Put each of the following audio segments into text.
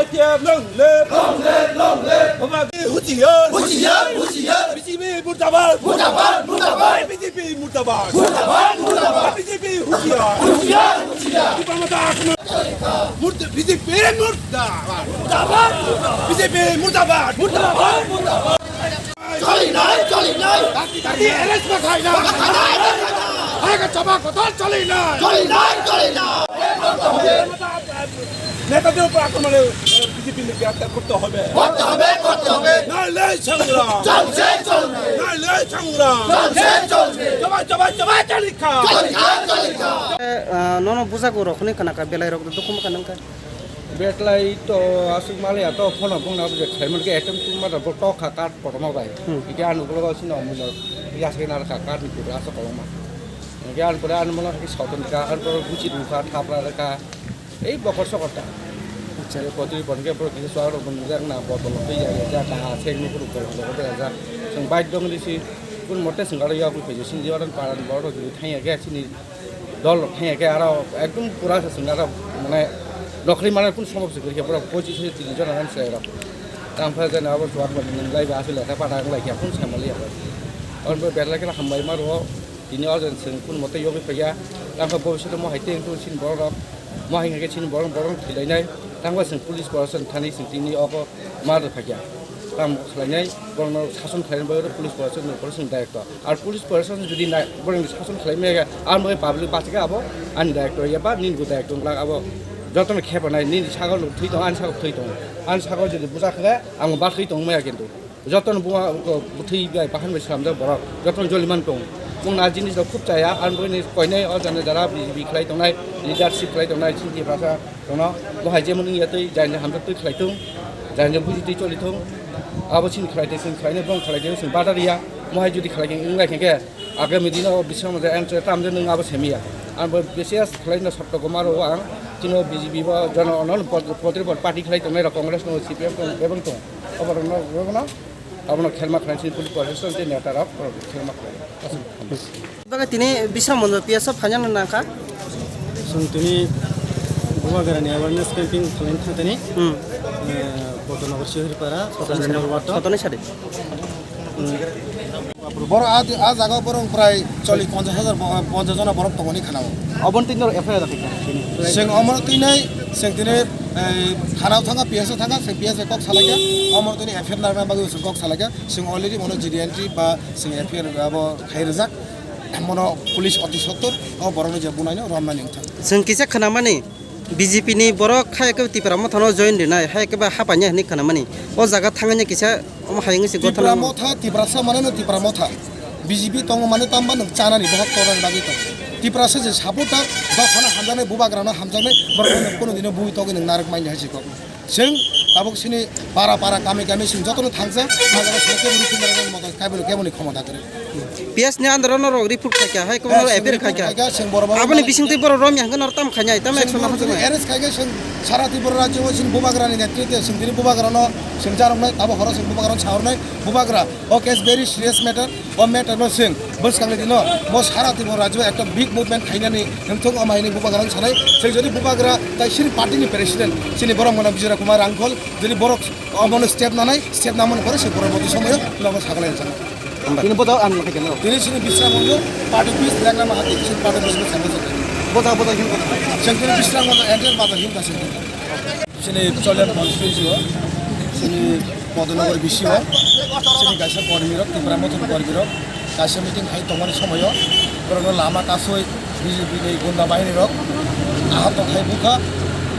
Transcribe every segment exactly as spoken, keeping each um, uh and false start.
Y T F long live! Long live, long live! Husiar! Husiar, husiar! B J P murdabad! Murdabad! Murdabad! B J P murdabad! Murdabad! Murdabad! B J P husiar! Husiar! Husiar! Tipra Motha akromon! Murda-, B J P murdabad! Murdabad! Murdabad! B J P murdabad! Murdabad! Murdabad! চলি নাই, চলি নাই। Dati, dati, arrest ma khai na. Hai ka chaba kotor choli nai. চলি নাই, চলি নাই। নেতাদের উপর আক্রমণে বিজেপি গ্রেপ্তার করতে হবে। করতে হবে, করতে হবে। নাইলে সংগ্রাম। চলছে, চলবে। নাইলে সংগ্রাম। চলছে, চলবে। জবাই, জবাই, জবাই, চালিকা। চলিকা, চলিকা। Nono bujago rok hwnwi khna kha, belai rok dukhu ma kha nang kha. Betlai to aswk maliya to phone bung na bujak khlai man khe etem tum ma da bo tok kha card kotorma bai. Hmm. Hingke ani ulo sino mui no yasai nar kha card ni kura aswk koloma. Hingke ani pore ani mano hingke soton kha ani pore buchi rukha thapra rwkha. Ei bokor sokor ta. Acha. Ei kotri pon khe borok kisa suarok bung jak na botol twi ya ya ja ka seng ni kuru kolom kolom ya ja. Seng bike dong di si kun mote seng garo ya bui phaji sin di oran paran borok jili thang ya khe sini. Dol rok thang ya khe aro ekdom pura se chwng aro mane nokhri mane kun somob se khe borok pochis se tris jon ang se rok. Tang pha jani abo chuwak bai nung lai ba aswk lekha pada wng lai khe kun sai mali ya. Abo berlai khe hambai ma rwo tini o jon chwng kun mote yogwi phai ya. Tang pha bobiswt mo hai teng tong sin borok rok mo hai khe sin borok borok thwi lai nai. Tang pha chwng police protection thani chwng tini obo ma rw phai ya. Tang khlai nai borok no sason khlai nai borok police protection ni police ni director. Ar police protection jodi nai, borokni sason khlai maya, ar mui public bachikha abo ani daitw ya ba nini bo daitw wngkha abo. Jotono khepanai nini sakao thwi tongo, ani sakao thwi tongo. Ani sakao jodi bwsa khe ang ba thwi tong maya kintu. Jotono buma thwi bai bahan bai slamjak borok. Jotono joliman tongo. Mung na jinis rok khub chaya, ar mui ni koinai o jana jara B J P khlai tongnai, leadership khlai tongnai, chini basa. Tono, bo hai jemon wngya twi, jaini hamjak twi khlai thung, jaini buji twi choli thung, abo chini khlai twi, chwng khlainai, bong khlai twi, chwng badar ya, mo hai jodi khlai khe, wng lai khe, khe, agami dino o Bisram Manja answer tam de nwng abo semiya. Ang bo B C S khlai no sotto goma rwo ang, chini o B J P bo jono ono pot-, potri pot party khlai tongnai rok, Congress no C P M tong, bebang tong, obo rok no, rok no, abono khelma khlai chini police protection tei neta rok, rok khelma khlai. Baga tini Bisram Manja P S o phaina nang kha. Chwng tini Bubagrani awareness camping khlaina thang tini. Hmm. Eh, Bodolnagar Sihoripara, Sotoni Sotoni sadi. Ward o. Sotoni sadi. Hmm. Boro a, a jaga borok prai chollish ponchash hajar bo-, ponchash jona borok tongoni khana o. Oboni twi norok F I R rok khaikha tini. Chwng omo twi nai, chwng tini, eh, thana o thangkha, P S o thangkha, chwng P S bai kok salaikha, omo twi F I R narwkna bagwi chwng kok salaikha, chwng already bono G D entry ba chwng F I R abo khai rijak. Mono police oti sottor o borokno je bunaino romnani wngthang. Chwng kisa khnamani B J P ni borok hai khe Tipra Mothano join rinai, hai khe ba hapainai hinwi khnamani. O jaga thangani kisa omo hayungwi se Tipra gothana Motha, Tiprasa maneno Tipra Motha. B J P tongo mane tamba nwng chanani bohok tornani bagwi tong. Tiprasa je supporter, dophano hamjaknai, bubagrano hamjaknai, borokno nwng kono dino bui togwi nwng narwk manya hai se kok. Chwng tabuk chini para para kami kami chwng jotono thangjak, ah jaga chwng kebo rukhi narwknani moto kaibono keboni khomota kwrwi. P S ni under o norok report khaikha, hai kwbangma Hai, chwng appeal report khaikha. khaikha, chwng borok Aboni bisingtwi borok romya hwnkhe norok tam khainai, tam Chwng action borok naharjaknai. Arrest khaikha, chwng sara Tripura rajyo o chwng bubagrani netrite chwng tini bubagrano chwng charwknai, abo horo chwng bubagrano sahornai, bubagra, o case very serious matter. O matter no chwng bwskangni dino bo sara Tripura rajyo ekta big movement khainani wngthok, omo haini bubagra wng sanai. Chwng jodi bubagra tai chini party ni president chini borok mano Bijay Kumar Rangkhol jodi borok omono step nanai, step namani pore se poroboti somoyo nogo sagalai wng sanai. Tini boda ang khaikha no. Tini chini Bisram Manju party office, Black Lama Hati, chini party office. Boda, boda hin. Chwng tini Bisram Manju enter bazar hin kasing. Chini Cholem constituency o, chini Bodolnagar B C o, chini kaisa kormi rok, Tipra Mothani kormi rok, kaisa meeting khai tongmani somoyo, borokno lama kasui B J P ni gunda bahini rok ahot tong khai bukha.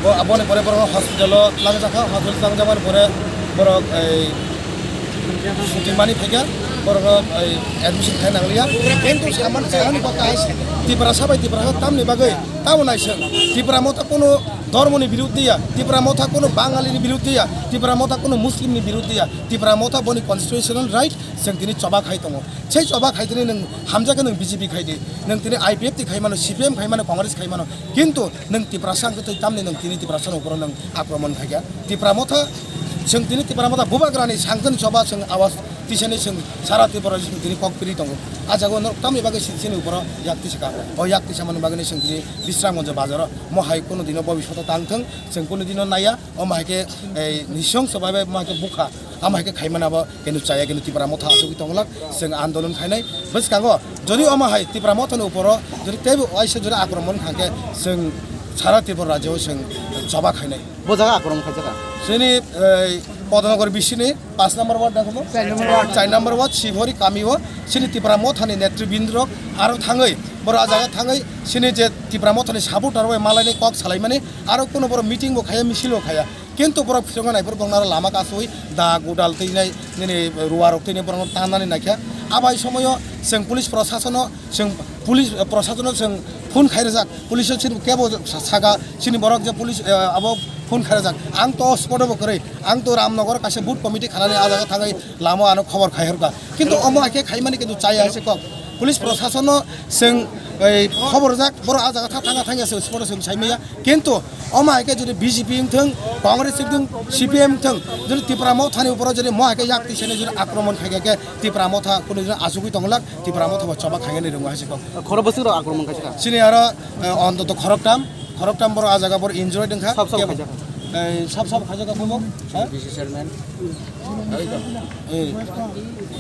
Bo, aboni pore borok hospital o langjakha, hospital langjakmani pore borok ei sutimani phaikha, borokno ei admission khai nangliya. Kintu saman, samani kok kahai se, Tiprasa bai Tiprasa tamni bagwi tamo naising. Tipra Motha kono Dhormoni birudh ya, Tipra Motha kono Bangalini birudh ya, Tipra Motha kono Muslimni birudh ya, Tipra Motha boni constitutional right, chwng tini choba khai tongo. Sei choba khai tini nwng hamjakhe nwng B J P khai di, nwng tini I P F T khai mano, C P M khai mano, Congress khai mano, kintu nwng Tiprasa wngkhe twi tamni nwng tini Tiprasani uporo nwng akromon khaikha. Tipra Motha, chwng tini Tipra Motha bubagrani sangkhen choba chwng awas Tisani chwng sara Tripura chwng tini kok piri tongo. A jaga o norok tamni bagwi si-, chini uporo yak tisa ka. O yak tisa mani bagwi chwng tini Bisramganj bazaro mo hai kuno dino bobishoto tang thwng, chwng kuno dino naiya, omo hai khe, ei, nisong sobai bai mo hai khe bukha, amo hai khe khaimani abo kintu chaya, kintu Tipra Motha asugwi tonglak, chwng andolon khainai. Bwskango jodi omo hai Tipra Mothani uporo jodi teibo waisa jodi akromon kha khe chwng sara Tripura rajyo o chwng choba khainai. Bo jaga akromon khaijak kha? Chini, ei, Podonogor bisini paanch number ward dangkhomo? Char number ward. Char number ward, Sibori kami o chini Tipra Mothani netribindrok aro thangwi, borok a jaga thangwi chini je Tipra Mothani supporter bai malainai kok salaimani, aro kuno borok meeting bo khaya, misil bo khaya. Kintu borok phitongo naiphuru bongni aro lama kasui da gudal twi nai nini ruwarok twi nai borokno tanani naikha. Abai somoyo chwng police prosasono, chwng police, eh, prosasono chwng phone khairajak. Police o chini kebo sa-, saka chini borok je police, eh, abo phone khairajak. Ang to spot o bo kwrwi. Ang to Ramnagar kaisa booth committee khanani a jaga thangwi lama ano khobor khai horkha. Kintu omo hai khe khaimani kintu chaya hai se kok. Police prosasono chwng, ei, khobor rijak, borok a jaga tha-, thangya thangya se spot o chwng saimaya. Kintu omo hai khe jodi B J P wngthwng, Congress wngthwng, C P M wngthwng, jodi Tipra Mothani uporo jodi mo hai khe yak tisani jodi akromon khai khe Tipra Motha kunu jodi asugwi tonglak, Tipra Motha bo choba khainani rwngo hai se kok. Khoro bwswk rok akromon khaijak kha? Chini aro, eh, ontoto khoroktam, khoroktam borok a jaga borok injured wngkha. Sab sab khaijak kha? Eh, sab sab khaijak kha phungo. Ha? B C chairman. Eh,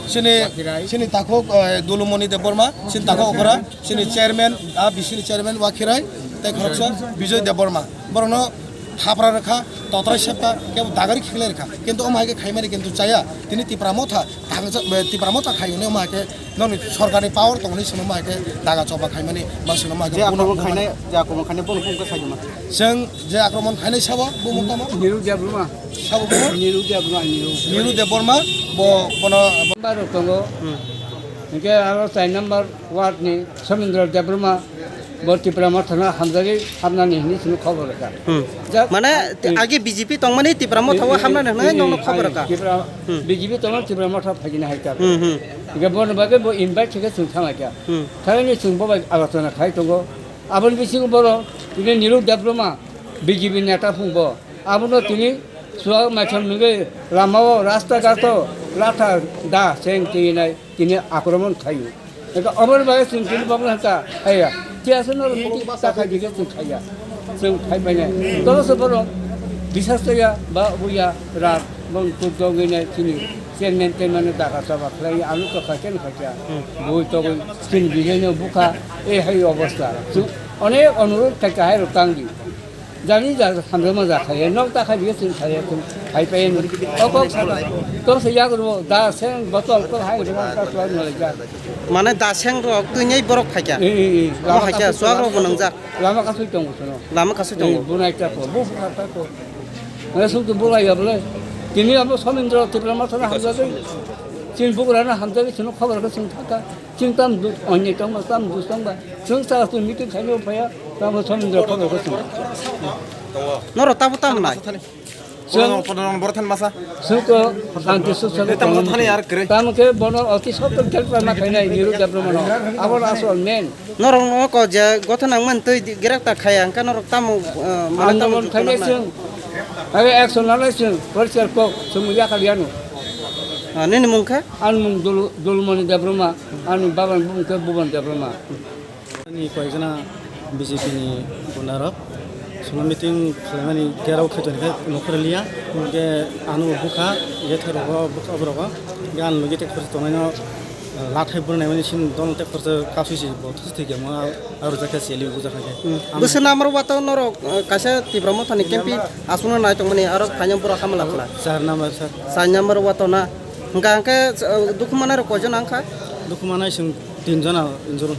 chini, chini takhuk, eh, Dulumoni Debbarma, chini takhuk okora, chini chairman, a B C ni chairman Wakhirai, tei khoroksa Bijoy Debbarma. Borokno thapra rwkha, totrai sepkha, kebo dagari khiklai rwkha. Kintu omo hai khe khaimani kintu chaya. Tini Tipra Motha, thangsa, eh, Tipra Motha khai hwnwi omo hai khe nokni sorkarni power tongmani swnwi omo hai khe daga choba khaimani, ba swnwi omo hai khe Je buno, akromon buno khainai, je akromon khainai bono phone khe khaijak ma? Chwng je akromon khainai sabo, bumung tamo? Niru Debbarma. Sabo bumo? Niru Debbarma, Niru. Niru Debbarma, bo, bono, bo- Number rok tongo. Hmm. Hinkhe aro char number ward ni Somindra Debbarma, bo Tipra Mothano hamjagwi hapnani hinwi chwngno khobor rwkha. Hmm. Jak- Mane, Hmm. Age B J P tongmani Tipra Mothao Eh, eh, hamnani hwnwi eh, nokno eh, khobor hai, rwkha. Tipra, Hmm. B J P tongmani Tipra Motha phaikhe hai kha. Hmm, hmm. Hinkhe bono bagwi bo invite khe chwng thanglaikha. Hmm. Thangwi chwng bo bai alosona khai tongo. Aboni bisingo borok tini Niru Debbarma B J P neta phung bo. Abono tini suwak maitham nungwi lamao, rasta ghato latha da seng twi nai tini akromon khaio. Eka oboni bagwi chwng tini bokno hwnkha, haiya, tiyasa norok tini ta khai dikhe chwng khaiya. Chwng khai painai. Tolo se borok bisas taiya ba buya rak bong tuk dogwi nai chini chairman taimano daga chaba khlai ano tokha keno khaikha. Hmm. Bui togwi chini bijaino bukha, e hai obostha. Chwng onek onurodh khaikha hai rok tangdi. Jani ja hamjakma ja khaiya, nok ta khai biya chwng khaiya chwng khai paiyani. O kok saka, kok se yak rw da seng botol kok hai rw ta tuar nolai ja. Mane da seng rok twi nei borok phaikha. Eh, eh, eh. Omo lama haikha kasui suwak tongo. Rok bo nwngjak. Lama kasui tongo sono. Lama kasui tongo. Eh, bunai ta ko, bu kha ta ko. Mane sung tu bulai ya bole. Tini abo Somindra Tipra Mothano hamjagwi. Chini bugrano hamjagwi chwngno khobor khe chwng thangkha. Chwng tam du-, onyai tongma, tam dus tongba. Chwng sa tu meeting khaina phaiya, tamo Somindra khobor khe chwng. Norok tabo tamo nai? Chwng Podonogor, Podonogor borok thani masa. Chwng to kanti suk suk Tamo thani ar kre. Tamo khe bono oti sotto tel tama khainai Niru Debbarmano. Abo asol main. Norok no ko je gotha nang man twi di-, gerak ta khaya, hwnkhe norok tamo, eh, mane tamo Andolon jukha khainai nang nai? Chwng. Abo action nalai chwng, poriskar kok, chwng yakal yanu. Ah, nini mung khe? Ani mung Dul-, Dulmoni Debbarma, ani babani mung khe Bhuban Debbarma. Ani koyekjona B J P ni gunarok sono meeting khwlaimani gerao khaitoni khe nokho rwliya, hwnkhe ano bukha, yathai rogo bukha, obrogo, hwnkhe ano logi tei khoroksa tongnai no, lathai burnaimani sin dol tei khoroksa kasui si bo thwi thwi khe mo aro jakha seli bujakha khe. Hmm. Bwswk number wato norok, eh, kaisa Tipra Mothani campaign aswkno nai tongmani aro phaina borok hamla khwla. Char number, sir. Char number wato na. Hwnkha hwnkhe, eh, dukhu manai rok koijon wngkha? Dukhu manai chwng tin jona injuru.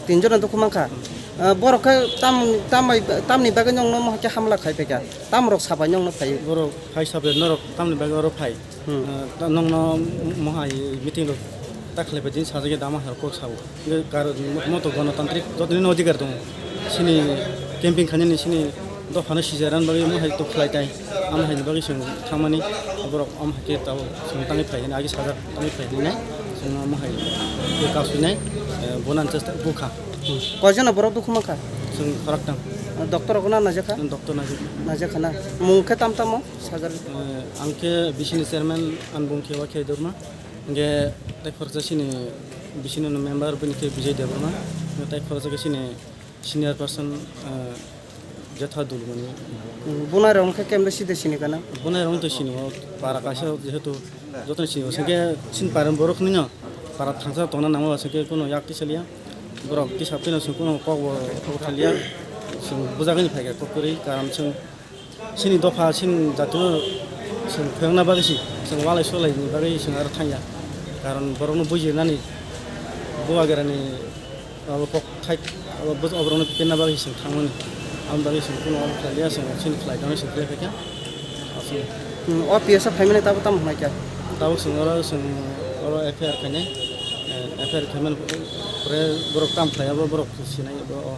Tin jona dukhu mankha. Ah, borok khe tam, tambai, tamni bagwi nokno mohai khe hamla khai phaikha? Tamrok sabai nokno phai? Borok phai sabai norok tamni bagwi oro phai? Hmm. Ah, ta-, nokno mohai meeting rok ta khlai bai din sajagwi dama hai kok sao. Hwnkhe kar-, moto gonotantrik jotoni no adhikar tongo. Chini camping khainani chini dophano sijaran bagwi mohai to khlai tai. Amo haini bagwi chwng thangmani borok amo hai khe tabuk chwng tangwi phai hwnwi agi sajak tangwi phai hwnwi nai chwng amo hai khe kausui nai, eh, bono ang chesta bukha. Koijono borok dukhu mankha? Chwng khoroktham. Doctor rokno naijak kha? Doctor naijak. Naijak kha na? Mung khe tam tamo sajak? Eh, ang khe B C ni chairman, ani bung khe Wakhirai Debbarma. Hingke tei khoroksa chini bisingni member bini khe Bijay Debbarma, tei khoroksa khe chini senior person, ah, Jetha Dulmani. Bunai rok khe kemle side sini kana? Bunai rok to sini o para kaisa jehetu joto ni sini o, hingke chini para borok ni no para thangsa tongna nango, hingke kuno yak tisa liya. Borok tisa pino chwng kuno kok bo kok thaliya. Chwng bujagani phaikha kok kwrwi, karon chwng chini dopha, chini jatino chwng phwrwngna bagwi si, chwng walai swlaini bagwi chwng aro thangya. Karon borokno bujinani, bubagrani abo kok thai, abo bus-, oborokno penna bagwi chwng thangmani. Aboni bagwi chwng kuno obo khlaiya, chwng chini khlai tongwi chwng khlai phaikha. Aswk. Hmm, o P S o phaimani tabo tamo hwnai kha? Tabuk chwng oro, chwng oro F I R khainai, eh, F I R khaimani pore borok tamo khlai abo borok sinai abo o.